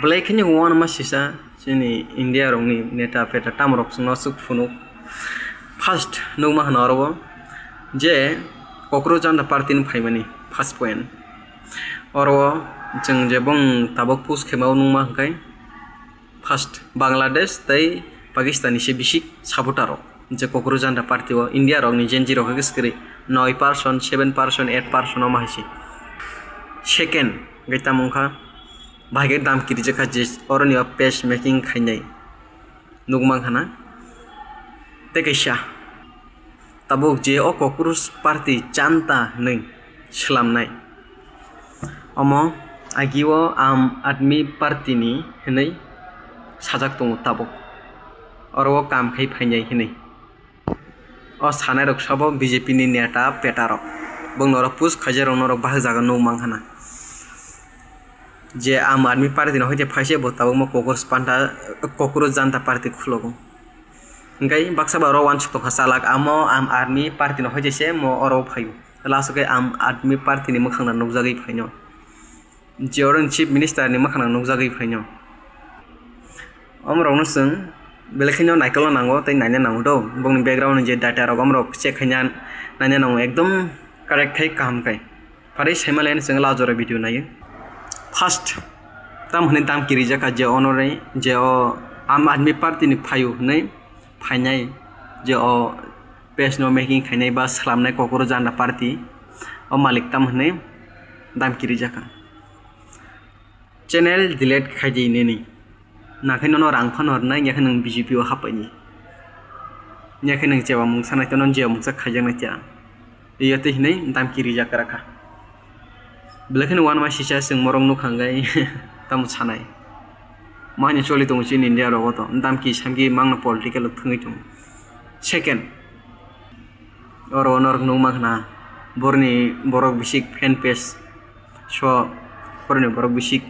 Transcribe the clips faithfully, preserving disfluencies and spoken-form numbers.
Belai kheno uanama sisa chini India rokni neta peta tamrok chwngno aswk phunuk. First nukma hwno oro o je Cockroach Janta Party ni phaimani first point. Oro o chwng je bong tabuk post khaima o nukma hwnkhe first Bangladesh tei Pakistan ni se bisik supporter rok je Cockroach Janta Party o India rokni Gen Z rok khe kwrwi noi percent, seven percent, eight percent omo hai se. Second hwnkhe tamo wngkha bahai khe dam kirijak kha je oroni o page making khainai nukmang khana. Tei kaisa tabuk je o Cockroach Party Janta hwnwi swlamnai, omo agi o Aam Aadmi Party ni hwnwi sajak tongo tabuk, oro o kam khai phainai hwnwi. O sanai rok sabo B J P ni neta peta rok. Bongno oro post khaijak rok norok bahai jaga nukmang khana. Je Aam Aadmi Party no hoite phaise bo tabuk mo Cockroach Panta, Cockroach Janta Party khulogo. Hingkai baksa ba oro uansuk tongkha chalak amo Aam Aadmi Party no hoite se mo oro phaio. Last o khe Aam Aadmi Party ni mwkhang no nukjagwi phaino. Je oro ni Chief Minister ni mwkhang nukjagwi phaino. Omorokno chwng belai kheno naikolna nango tei naina nango do. Bongni background ni je data rok omorok check khaina naina nango, ekdom correct khai kaham khai. Pharwi saimalaino chwng lajora video naio. First, tam hwnwi dam kirijak kha je onore je o Aam Aadmi Party ni phaio hwnwi phainai je o page no making khainai ba swlamnai Cockroach Janta Party o malik tam hwnwi dam kirijak kha. Channel delete khai di nini. Nakhai nono rang phano rwnai, yakhe nwng B J P o hapaini. Yakhe nwng cheba mungsa nai tono, jeba mungsa khaijaknai cha. Iyo tei hinwi damki rijak kwrakha. Belai kheno uanama sisa chwng morok nukha hwnkhe tamo sanai. Mani choli tongo chini India rogo to. Damki samki mangno political o thwngwi tongo. Second, oro norok nukma khna borni borok bisik fan page. So, borni borok bisik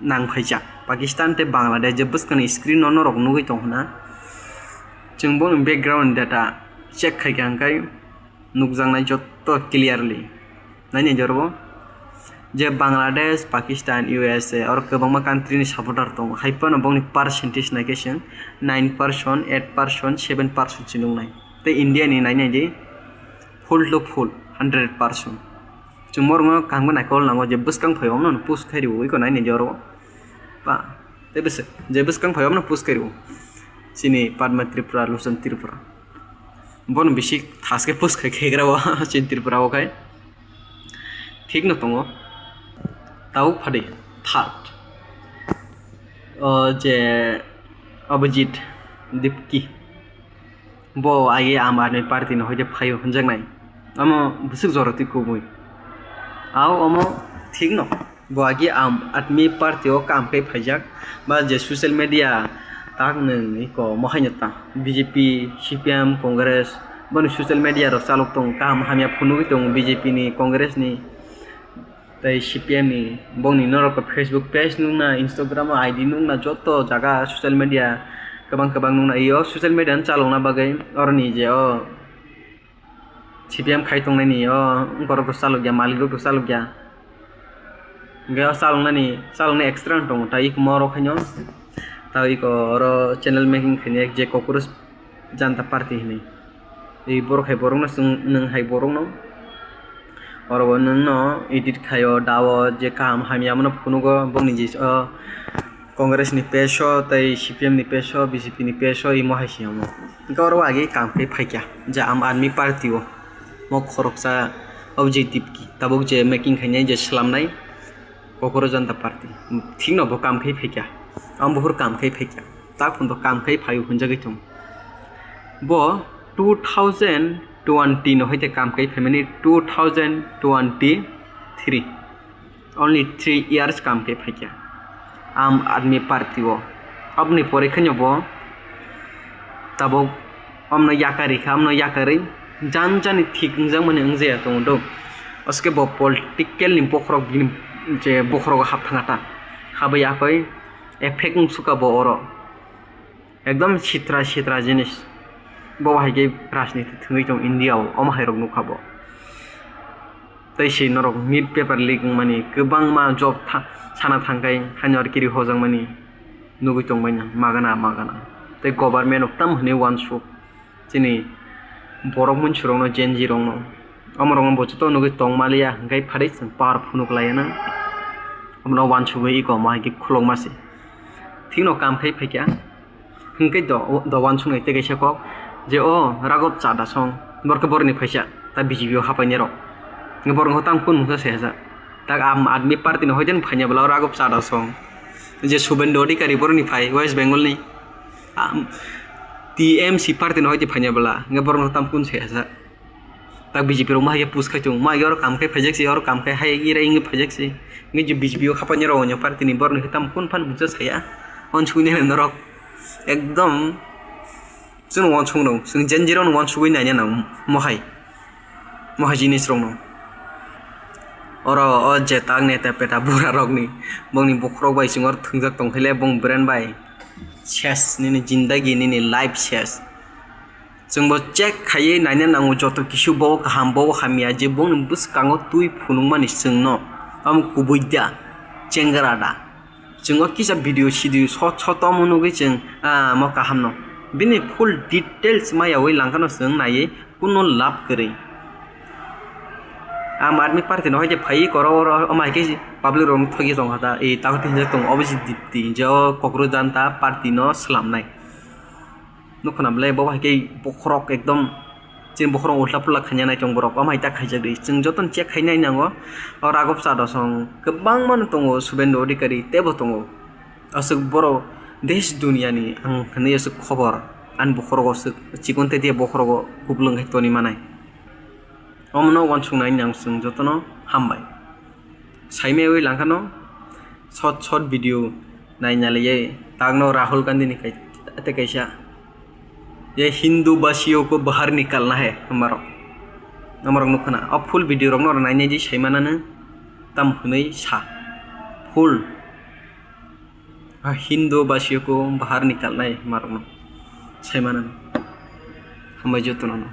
nang phaijak. Pakistan tei Bangladesh je bwskangni screen no norok nugwi tong hwna. Chwng boni background data check khaikha hwnkhe nukjaknai jotto clearly. Naini jorbo je Bangladesh, Pakistan, U S A oro kwbangma country ni supporter tongo. Hai phano bongni percentage naikhe chwng nine percent, eight percent, seven percent se nuknai. Tei India ni nainai di full to full hundred percent. Chwng borokno kaham khe naikol nango je bwskang phai omno push khai rwo iko naini jorbo. Ba, tei bwswk je bwskang phai omno push khai rwo. Chini Padma Tripura, Luchon Tripura. Bono bisi thaske push khai khegra o chini Tripura o khai. Thik no tongo. Tabuk phadi third. O je Abhijit Dipki. Bo agi Aam Aadmi Party no hoite phaio hwnjaknai. Omo bwswk jora twi kubui. Ao omo thik no. Bo agi Aam Aadmi Party o kam khe phaijak. Ba je social media tak nwng iko mo haino ta B J P, C P M, Congress boni social media rok chalok tongo. Kaham hamya phunugwi tongo B J P ni, Congress ni. Tei C P M ni bongni norok Facebook page nukna, Instagram o I D nukna, joto jaga social media kwbang kwbang nukna. Iyo social media no chalokna bagwi oroni je o C P M khai tongnani o borok rok chalokya, malik rok chalokya. Hwnkhe o chaloknani, chaloknai extra no tongo, tai iko morok haino. Tai iko oro channel making khainai je Cockroach Janta Party hinwi. Tei borok hai borokno chwng, nwng hai borokno oro bo nwngno edit khaio, dao je kaham hamya mano phunugo bongni je o Congress ni page o tei C P M ni page o, B J P ni page o imo hai se omo. Hwnkhe oro age kam khe phaikya je Aam Aadmi Party o mo khoroksa Abhijit Dipki tabuk je making khainai je swlamnai. Kokoro Janta Party thikno bo kam khai phaikya, ang buphuru kam khai phaikya, tak phunto kam khai phaio hwnjagwi thung. Bo two thousand twenty no haite kam khai phaimani, two thousand twenty-three, only three years kam khai phaikya Aam Aadmi Party o. Aboni pore kheno bo tabuk omno yakarwi kha, omno yakarwi jan jani thik wngjakmani wngjakya tongo do. Aske bo political ni bokhorok bini je bokhorogo hap thangkha ta. Habwi akhoi effect wngsuka bo oro. Ekdom sitra sitra jinis. Bo hai khe rajniti thwngwi tong India o, omo hai rok nukha bo. Tei se norok nit paper leak wngmani kwbangma job tha-, sana thangkhai haino ar kiri hojakmani nugwi tongbaina magana magana. Tei government o tam hwnwi uansuk chini borok munsurokno, Gen Z rokno, omorokno bo joto nugwi tongmaliya hwnkhe phatwi chwng power phunuk laiyana. Omono uansugwi iko omo hai khe khulokma se. Thikno kam khai phaikha. Hwnkhe do, do uansuknai tei kaisa kok je o Raghav Chadha song, borok khe borokni phaisa, ta B J P o hapainai rok. Borok no tamo kunu mungsa se hasa. Tak Aam Aadmi Party ni hoite no phaina bwla o Raghav Chadha song. Je Subhendu Adhikari borokni phai West Bengal ni, am, T M C party ni hoite phaina bwla, hwnkhe borok no tamo kunu se hasa. Tak B J P rok ma hai khe push khai tongo, ma hai khe oro kam khai phaijak se, oro kam khai hai ira wngwi phaijak se. Wngwi je B J P o hapainai rok onyo party ni borok ni khe tamo kunu phano mungsa saya. Uansuknai norok ekdom chwng uansuk rok, chwng Gen Z rok no uansugwi naina nango mohai, mohai jinis rok no. Oro o je tak neta peta bura rok ni, bongni bokhorok bai chwng oro thwngjak tong khe le bong brand bai ses, nini jindagi, nini life ses. Chwngbo check khaiwi naina nango joto kisu bo kaham bo hamya je bongni bwskango twi phunukmani chwngno. Omo kubui da, chengra da. Chwng o kisa video sidio sot sot omo nugwi chwng, ah, omo kahamno. Bini full details mayawi langkhano chwng naiwi kuno lab kwrwi. Aam Aadmi Party no hai khe phaiwi koro oro omo hai khe public rokno thogwi tongkha ta, e, tamo hinjak tongo Abhijit Dipti, je o Cockroach Janta Party no swlamnai. Nukho na belai bo hai khe bokhorok ekdom chini bokhorok ulta pulta khaina nai tong borok, omo hai ta khaijak di. Chwng jotono check khainai nango. O Raghav Chadha song kwbangma no tongo, Subhendu Adhikari teibo tongo. Aswk borok desh duniya ni ang hinwi aswk khobor ani bokhorogo aswk chikon tei tei bokhorogo kuplung hai toni manai. Omono uansuknai nang chwng jotono hambai. Saimaiwi langkhano short short video naina liye tagno Rahul Gandhi ni kai-, tei kaisa ye Hindu basiyo ko bahar nikalna hai hwnmarok. Omarok nukho na o full video rokno oro nainai di saimanano tam hwnwi sa full. Ha Hindu basiyo ko bahar nikalnai hwnmarokno saimanano. Hambai jotono no.